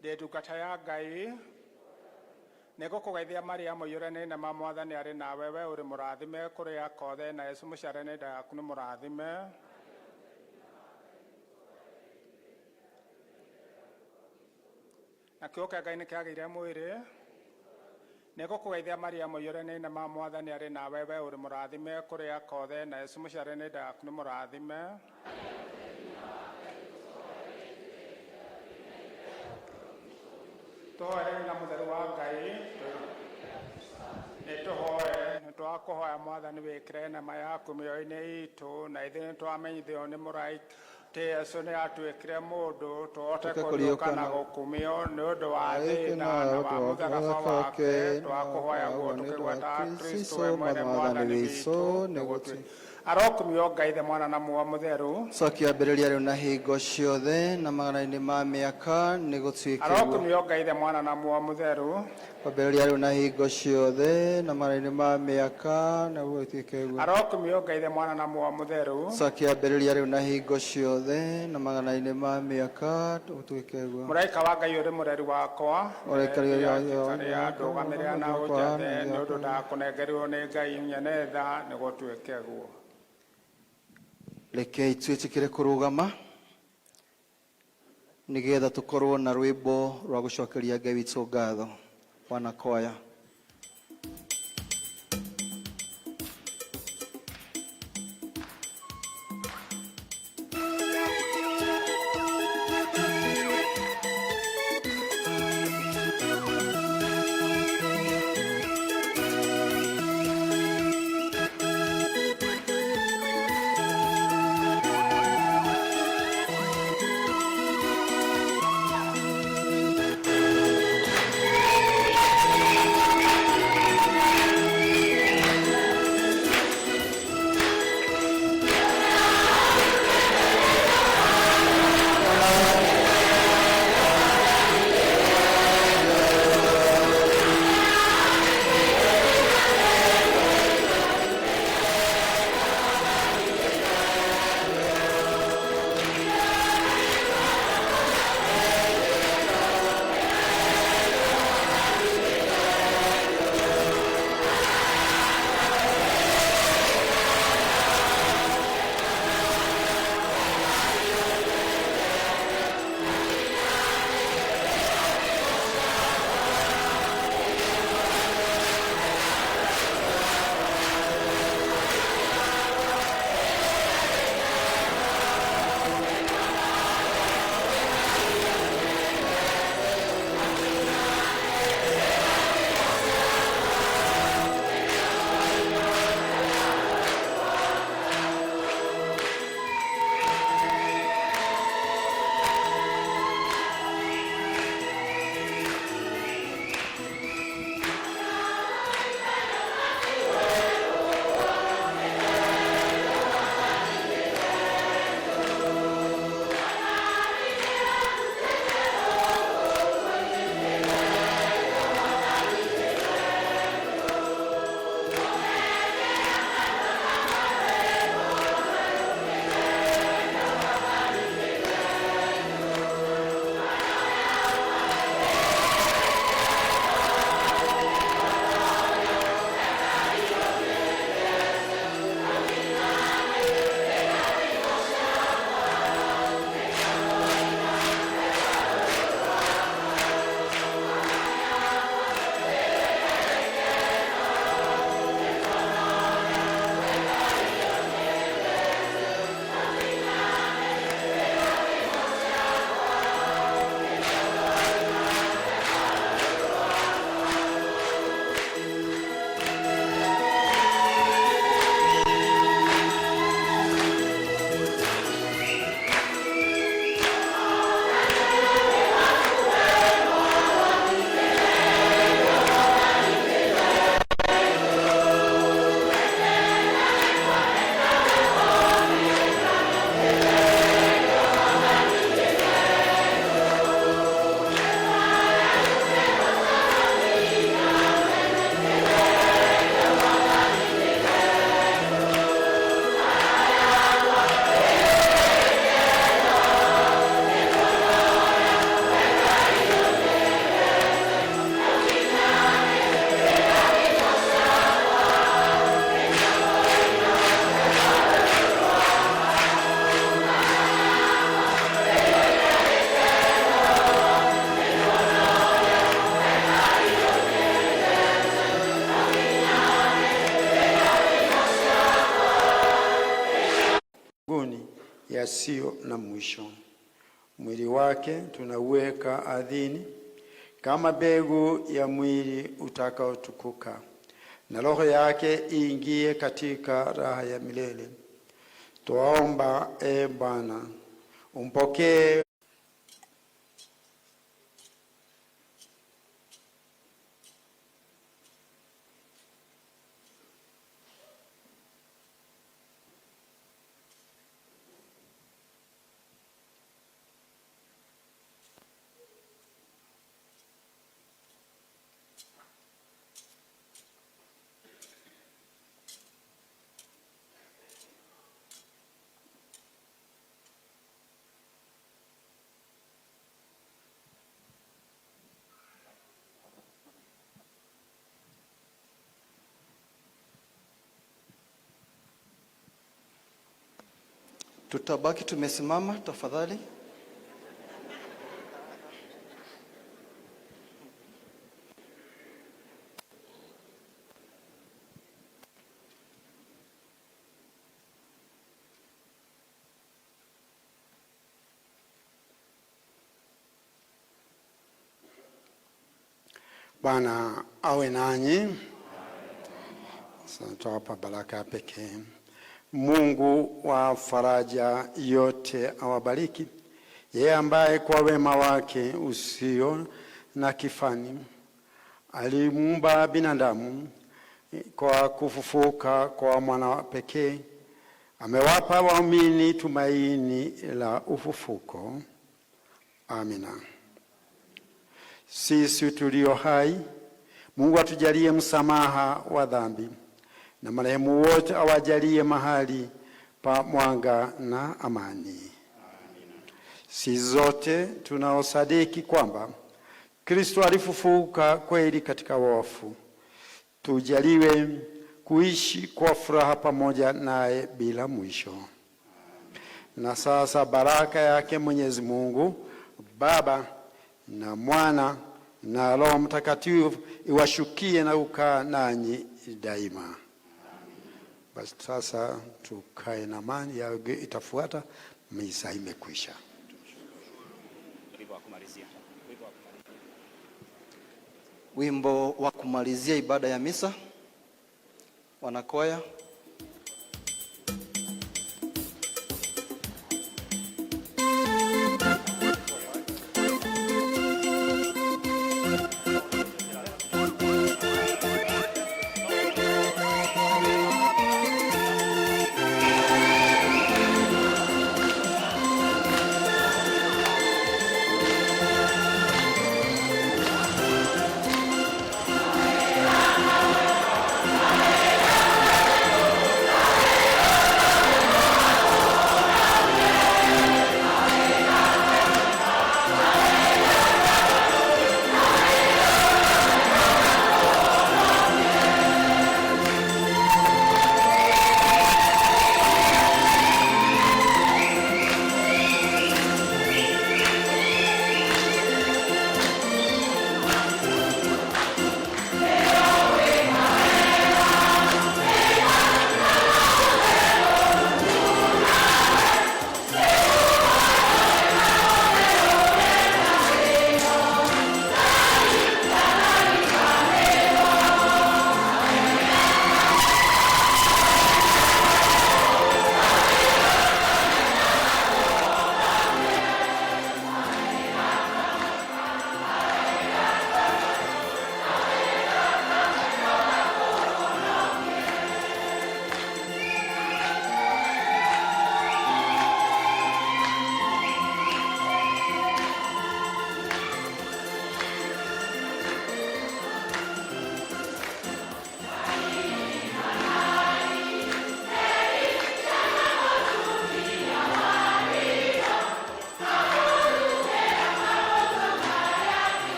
Ndĩ ndungata ya Ngai. Nĩngũkũgeithia Maria mũiyũre nĩ neema, Mwathani arĩ nawe, we ũrĩ mũrathime kũrĩ aka othe, na Yesu mũciare nĩ nda yaku nĩ mũrathime. Na kiugo kĩa Ngai nĩ kĩagĩire mwĩrĩ. Nĩngũkũgeithia Maria mũiyũre nĩ neema, Mwathani arĩ nawe, we ũrĩ mũrathime kũrĩ aka othe, na Yesu mũciare nĩ nda yaku nĩ mũrathime. Tũhoere na mũtheru wa Ngai. Nĩ tũhoe. Nĩ twakũhoya Mwathani wĩkĩre nema yaku mĩoyo-inĩ itũ, na ithuĩ nĩ twamenyithio nĩ mũraika atĩ Yesu nĩ atuĩkire mũndũ tũhote Tũhote kũriũka kũriũka na na gũkumio nĩ ũndũ wa thĩna thĩna na na wa ũndũ wa mũtharaba mũtharaba wake. wake. Twakũhoya guo Nĩ ũndũ wa tũkĩgweta Kristo Kristo we mwene mwana Mwathani Mwathani witũ witũ nĩ nĩ gũtuĩ gũtuĩ arokumio Ngai the Mwana na Muoyo Mũtheru. Cokia ambĩrĩria rĩu na hingo ciothe na magana-inĩ ma mĩaka nĩ gũtuĩke guo. Arokumio Ngai the Mwana na Muoyo Mũtheru. Kwambĩrĩria rĩu na hingo ciothe na magana-inĩ ma mĩaka na gũtuĩke guo. Arokumio Ngai the Mwana na Muoyo Mũtheru. Cokia ambĩrĩria rĩu na hingo ciothe na magana-inĩ ma mĩaka gũtuĩke guo. Mũraika wa Ngai ũrĩ mũreri wakwa. Mũraika Njikarĩra, ndũgamĩrĩra na ũnjathe, nĩ ũndũ ndakũnengerirwo nĩ Ngai nyene tha, nĩ gũtuĩke guo. Rekei twĩtĩkĩre kũrũgama nĩgetha tũkorwo na rwĩmbo rwa gũcokeria Ngai witũ ngatho. Wanakwaya. Mbinguni yasiyo na mwisho. Mwili wake tunauweka ardhini kama mbegu ya mwili utakaotukuka, na roho yake iingie katika raha ya milele. Twaomba, e Bwana, umpokee. Tutabaki tumesimama tafadhali. Bwana awe nanyi. Sasa tutawapa baraka ya pekee. Mungu wa faraja yote awabariki, yeye ambaye kwa wema wake usio na kifani alimuumba binadamu kwa kufufuka kwa mwana pekee, amewapa waumini tumaini la ufufuko. Amina. Sisi tulio hai, Mungu atujalie msamaha wa dhambi, na marehemu wote awajalie mahali pa mwanga na amani. Sisi zote tunaosadiki kwamba Kristo alifufuka kweli katika wafu, tujaliwe kuishi kwa furaha pamoja naye bila mwisho. Na sasa baraka yake Mwenyezi Mungu Baba na Mwana na Roho Mtakatifu iwashukie na kukaa nanyi daima. Basi sasa tukae na amani, ya itafuata. Misa imekwisha. Wimbo wa kumalizia ibada ya misa, wanakwaya.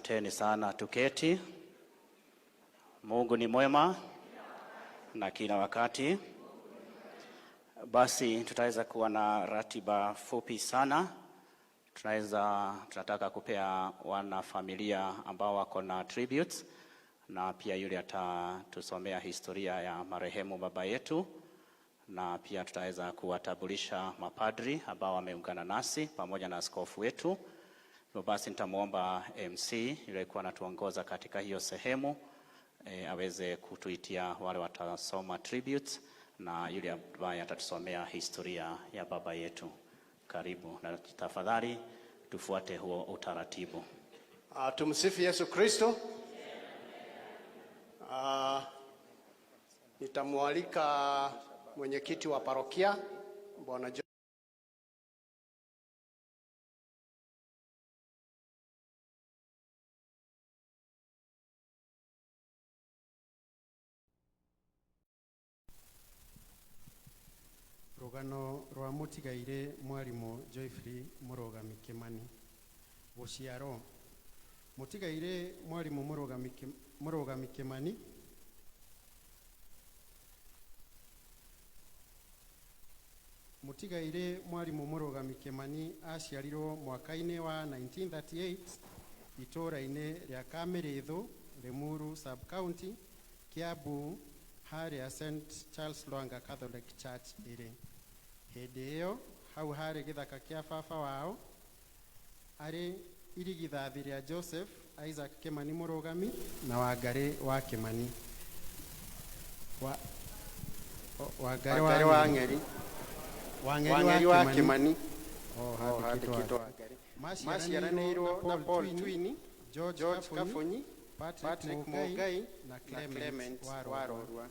Asanteni sana, tuketi. Mungu ni mwema na kila wakati. Basi tutaweza kuwa na ratiba fupi sana. Tunataka kupea wanafamilia ambao wako na tributes na pia yule atatusomea historia ya marehemu baba yetu, na pia tutaweza kuwatambulisha mapadri ambao wameungana nasi pamoja na askofu wetu. Hivyo basi nitamwomba MC yule alikuwa anatuongoza katika hiyo sehemu aweze kutuitia wale watasoma tributes na yule ambaye atatusomea historia ya baba yetu. Karibu na tafadhali tufuate huo utaratibu. Tumsifu Yesu Kristo. Nitamwalika mwenyekiti wa parokia Bwana Rũgano rwa mũtigairĩ mwarimũ Geoffrey Mũrũgami Kĩmani. Gũciarwo: mũtigairĩ mwarimũ Mũrũgami Kĩmani mũtigairĩ mwarimũ Mũrũgami Kĩmani aciarirwo mwaka-inĩ wa 1938 itũũra-inĩ rĩa Kamĩrĩthũ, Limuru sub-county, Kiambu, harĩa St Charles Lwanga Catholic Church ĩrĩ. Hĩndĩ ĩyo hau harĩ gĩthaka kĩa baba wao arĩ irigithathi rĩa Joseph Isaac Kĩmani Mũrũgami na Wangarĩ wa Kĩmani Wangarĩ Wangarĩ wa wa Ng'eri Ng'eri. Wang'eri Wang'eri wa wa Kĩmani Kĩmani. o O handĩkĩtwo handĩkĩtwo Wangarĩ. Wangarĩ. Maciaranĩirwo Maciaranĩirwo na Paul Twini, George George Kabonyi, Kabonyi, Patrick Patrick Mũngai Mũngai na na Clement Clement Warorwa. Warorwa.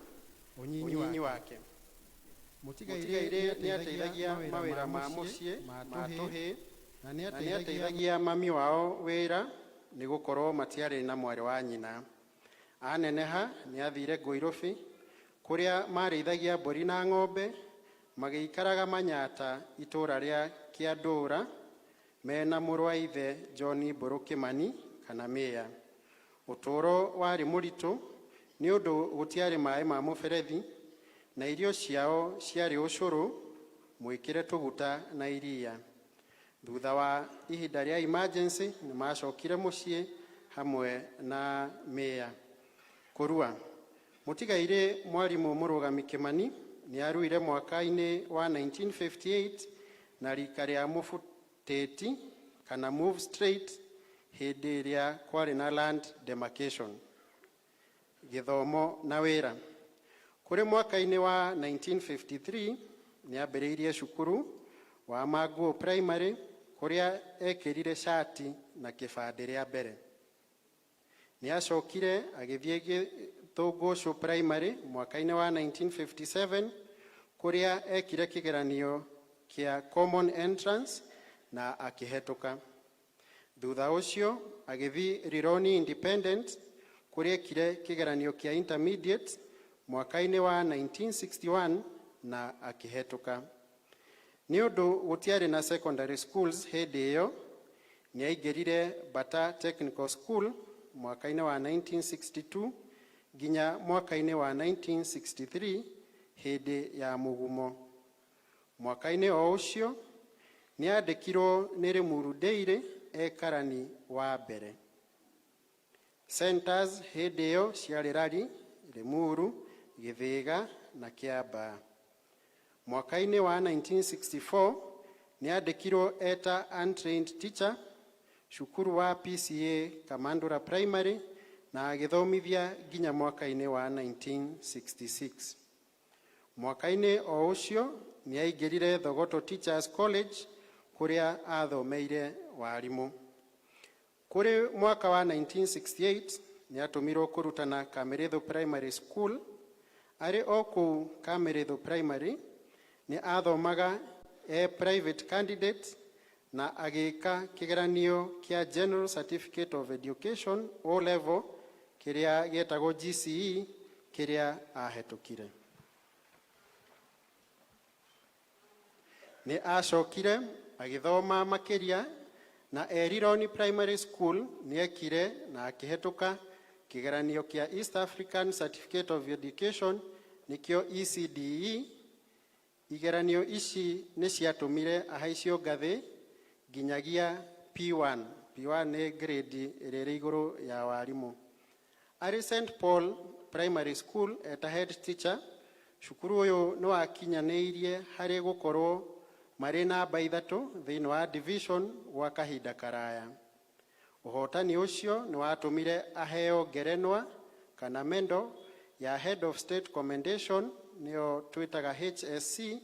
Ũnyinyi Ũnyinyi wake. wake. Mũtigairĩ Mũtigairĩ nĩateithagia mawĩra ma mũciĩ ma ma tũhĩĩ tũhĩĩ na na nĩateithagia nĩateithagia mami wao wĩra nĩ gũkorwo matiarĩ na mwarĩ wa nyina. Aneneha nĩathire Ngũirũbi kũrĩa marĩithagia mbũri na ng'ombe, magĩikaraga Manyata itũũra rĩa Kĩandũra mena mũrũ wa ithe John Mbũrũ Kĩmani kana Mĩya. Ũtũũro warĩ mũritũ nĩ ũndũ gũtiarĩ maĩ ma mũberethi na irio ciao ciarĩ ũcũrũ mwĩkĩre tũguta na iria. Thutha wa ihinda rĩa emergency nĩ macokire mũciĩ hamwe na Mĩya. Kũrua: mũtigairĩ mwarimũ Mũrũgami Kĩmani nĩ aruire mwaka-inĩ wa 1958 na rika rĩa mũbutĩti kana move straight hĩndĩ ĩrĩa kwarĩ na land demarcation. Gĩthomo na wĩra: kũrĩ mwaka-inĩ wa 1953 nĩ ambĩrĩirie cukuru wa Manguo Primary kũrĩa ekĩrire cati na kĩbandĩ rĩa mbere. Nĩ acokire agĩthiĩ Gĩthũngũcũ Primary mwaka-inĩ wa 1957 kũrĩa ekire kĩgeranio kĩa Common Entrance na akĩhetũka. Thutha ũcio agĩthiĩ Rironi Independent kũrĩa ekire kĩgeranio kĩa Intermediate mwaka-inĩ wa 1961 na akĩhetũka. Nĩ ũndũ gũtiarĩ na secondary schools hĩndĩ ĩyo, nĩ aingĩrire Bata Technical School mwaka-inĩ wa 1962 nginya mwaka-inĩ wa 1963 hĩndĩ ya mũgumo. Mwaka-inĩ o ũcio nĩ andĩkirwo nĩ Limuru Daily e karani wa mbere. Centers hĩndĩ ĩyo ciarĩ Lari, Limuru, Gĩthĩga na Kĩambaa. Mwaka-inĩ wa 1964 nĩ andĩkirwo eta untrained teacher cukuru wa PCEA Kamandura Primary na agĩthomithia nginya mwaka-inĩ wa 1966. Mwaka-inĩ o ũcio nĩ aingĩrire Thogoto Teachers College kũrĩa athomeire warimũ. Kũrĩ mwaka wa 1968 nĩ atũmirwo kũrutana Kamĩrĩthũ Primary School. Arĩ o kũu Kamĩrĩthũ Primary nĩ athomaga e private candidate na agĩka kĩgeranio kĩa General Certificate of Education O level kĩrĩa gĩetagwo GCE kĩrĩa ahetũkire. Nĩ acokire agĩthoma makĩria Na e Rironi Primary School nĩekire na akĩhetũka kĩgeranio kĩa East African Certificate of Education, nĩkĩo ECDE. Igeranio ici nĩ ciatũmire ahaicio ngathĩ nginyagia P1. P1 nĩ grade ĩrĩa ĩrĩ igũrũ ya warimũ. Arĩ St Paul Primary School eta head teacher, cukuru ũyũ nĩ wakinyanĩirie harĩ gũkorwo marĩ namba 3 thĩinĩ wa division gwa kahinda karaya. Ũhotani ũcio nĩ watũmire aheo ngerenwa kana mendo ya Head of State Commendation, nĩyo twĩtaga HSC,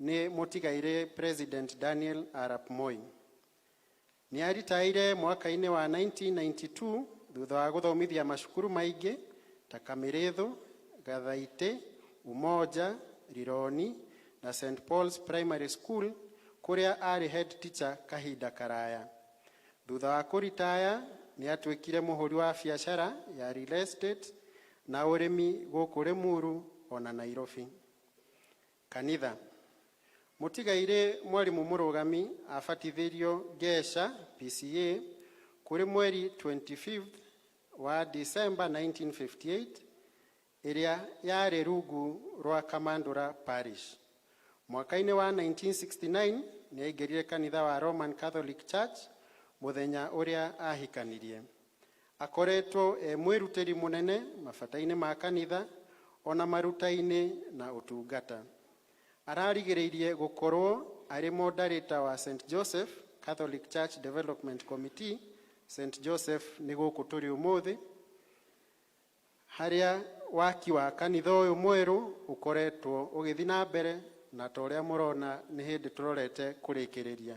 nĩ mũtigairĩ President Daniel Arap Moi. Nĩ aritaire mwaka-inĩ wa 1992 thutha wa gũthomithia macukuru maingĩ ta Kamĩrĩthũ, Gathaitĩ, Umoja, Rironi na St Paul's Primary School, kũrĩa arĩ head teacher kahinda karaya. Thutha wa kũritaya nĩ atuĩkire mũhũri wa biacara ya real estate na ũrĩmi gũkũ Limuru ona Nairobi. Kanitha. Mũtigairĩ Mwarimũ Mũrũgami abatithĩrio Ngeca PCA kũrĩ mweri 25 wa December 1958, ĩrĩa yarĩ rungu rwa Kamandũra Parish. Mwaka-inĩ wa 1969 nĩ aingĩrire kanitha wa Roman Catholic Church mũthenya ũrĩa ahikanirie. Akoretwo e mwĩrutĩri mũnene mabata-inĩ ma kanitha ona maruta-inĩ na ũtungata. Ararigĩrĩirie gũkorwo arĩ moderator wa St Joseph Catholic Church Development Committee. St Joseph nĩ gũkũ tũrĩ ũmũthĩ, harĩa waki wa kanitha ũyũ mwerũ ũkoretwo ũgĩthiĩ na mbere, na ta ũrĩa mũrona nĩ hĩndĩ tũrorete kũrĩkĩrĩria.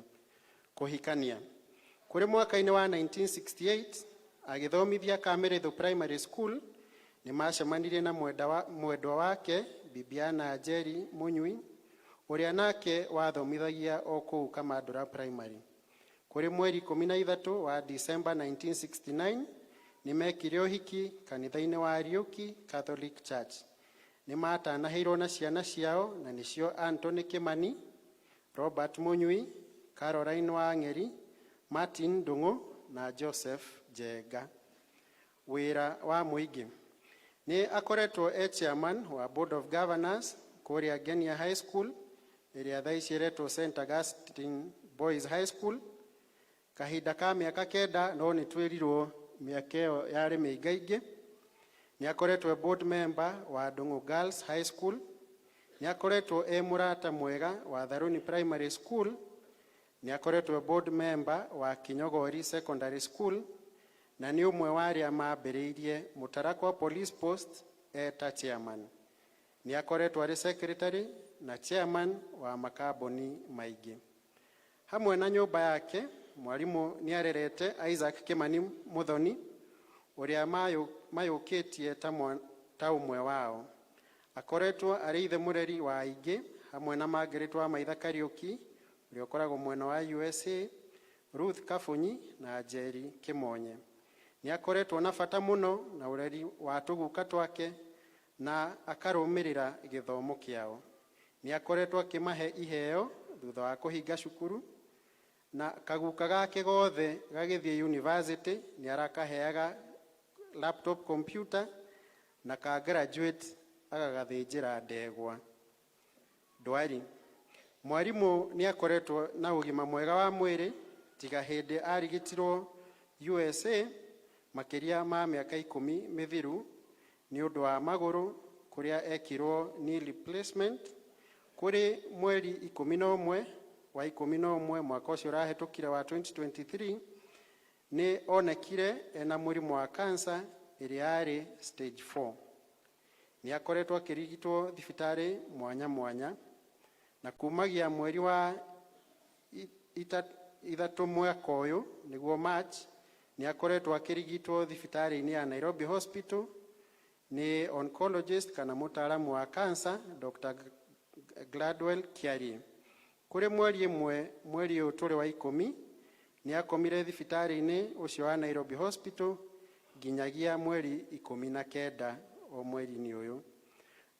Kũhikania. Kũrĩ mwaka-inĩ wa 1968 agĩthomithia Kamĩrĩthũ Primary School nĩ macemanirie na mwendwa wake Bibiana Njeri Mũnyui, ũrĩa nake wathomithagia o kũu Kamandũra Primary. Kũrĩ mweri 13 wa December 1969 nĩ mekire ũhiki kanitha-inĩ wa Riũki Catholic Church. Nĩ matanahĩirwo na ciana ciao, na nĩcio Anthony Kimani, Robert Mũnyui, Caroline Wang'eri, Martin Ndung'u na Joseph Njenga. Wĩra wa mũingĩ. Nĩ akoretwo e chairman wa Board of Governors kũrĩa Ngenia High School, ĩrĩa thaa ici ĩretwo St Augustine Boys High School, kahinda ka mĩaka 9, no nĩ twĩrirwo mĩaka ĩyo yarĩ mĩingaingĩ. Nĩ akoretwo e board member wa Ndung'u Girls High School. Nĩ akoretwo e mũrata mwega wa Tharuni Primary School. Nĩ akoretwo e board member wa Kinyogori Secondary School, na nĩ ũmwe wa arĩa mambĩrĩirie Mũtarakwa Police Post eta chairman. Nĩ akoretwo arĩ secretary na chairman wa makambuni maingĩ. Hamwe na nyũmba yake, mwarimũ nĩ arerete Isaac Kimani Muthoni, ũrĩa mayũkĩtie ta ũmwe wao. Akoretwo arĩ ithe mũreri wa aingĩ, hamwe na Margaret wa Maitha Kariũki, ũrĩa ũkoragwo mwena wa USA, Ruth Kabunyi na Njeri Kĩmonye. Nĩ akoretwo na bata mũno na ũreri wa tũguka twake na akarũmĩrĩra gĩthomo kĩao. Nĩ akoretwo akĩmahe iheo thutha wa kũhinga cukuru, na kaguka gake gothe gagĩthiĩ university nĩ arakaheaga laptop computer, na ka graduate agagathĩnjĩra ndegwa. Ndwari. Mwarimũ nĩ akoretwo na ũgima mwega wa mwĩrĩ tiga hĩndĩ arigitirwo USA makĩria ma mĩaka 10 mĩthiru nĩ ũndũ wa magũrũ, kũrĩa ekirwo knee replacement. Kũrĩ mweri 11 wa 11 mwaka ũcio ũrahĩtũkire wa 2023 nĩ onekire ena mũrimũ wa cancer ĩrĩa yarĩ stage 4. Nĩ akoretwo akĩrigitwo thibitarĩ mwanya mwanya, na kumagia mweri wa 3 mwaka ũyũ, nĩguo March, nĩ akoretwo akĩrigitwo thibitarĩ-inĩ ya Nairobi Hospital nĩ oncologist kana mũtaaramu wa cancer Dr. Gladwell Kiarie. Kũrĩ mweri 1 mweri ũyũ tũrĩ wa 10 nĩ akomire thibitarĩ-inĩ ũcio wa Nairobi Hospital nginyagia mweri 19 o mweri-inĩ ũyũ.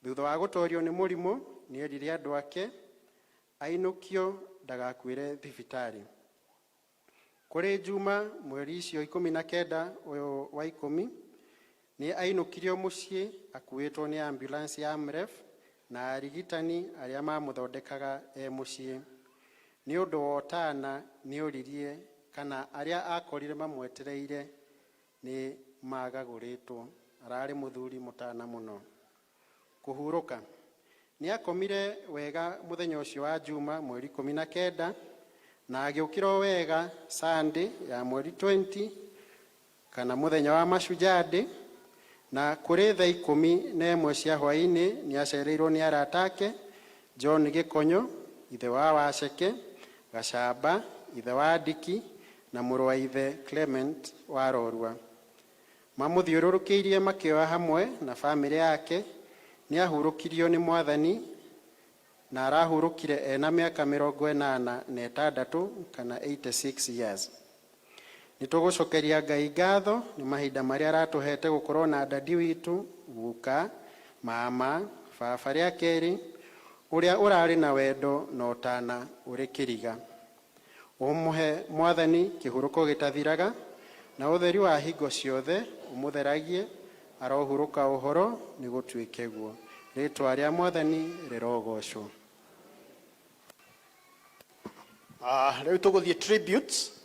Thutha wa gũtorio nĩ mũrimũ, nĩ erire andũ ake ainũkio ndagakuĩre thibitarĩ. Kũrĩ Juma mweri icio 19 ũyũ wa 10 nĩ ainũkirio mũciĩ akuĩtwo nĩ ambulance ya AMREF na arigitani arĩa mamũthondekaga e mũciĩ. Nĩ ũndũ wa ũtana nĩ oririe kana arĩa akorire mamwetereire nĩ magagũrĩtwo. Ararĩ mũthuri mũtana mũno. Kũhurũka. Nĩ akomire wega mũthenya ũcio wa Juma mweri 19 na agĩũkĩra o wega Sunday ya mweri 20 kana mũthenya wa Mashujaa Day, na kũrĩ thaa 11 cia hwaĩ-inĩ nĩ acereirwo nĩ arata ake John Gĩkonyo, ithe wa Waceke, Gacamba, ithe wa Ndiki, na mũrũ wa ithe Clement wa Rorua. Mamũthiũrũrũkĩirie makĩoya hamwe na bamĩrĩ yake. Nĩ ahurũkirio nĩ Mwathani na arahurũkire ena mĩaka 86 kana 86 years. Nĩ tũgũcokeria Ngai ngatho nĩ mahinda marĩa aratũhete gũkorwo na dadi witũ, guka, mama, baba rĩa kerĩ, ũrĩa ũrarĩ na wendo na ũtana ũrĩ kĩriga. Ũmũhe Mwathani kĩhurũko gĩtathiraga na ũtheri wa hingo ciothe ũmũtheragie, arohurũka ũhoro nĩ gũtuĩke guo. Rĩtwa rĩa Mwathani rĩrogocwo. Rĩu tũgũthiĩ tributes.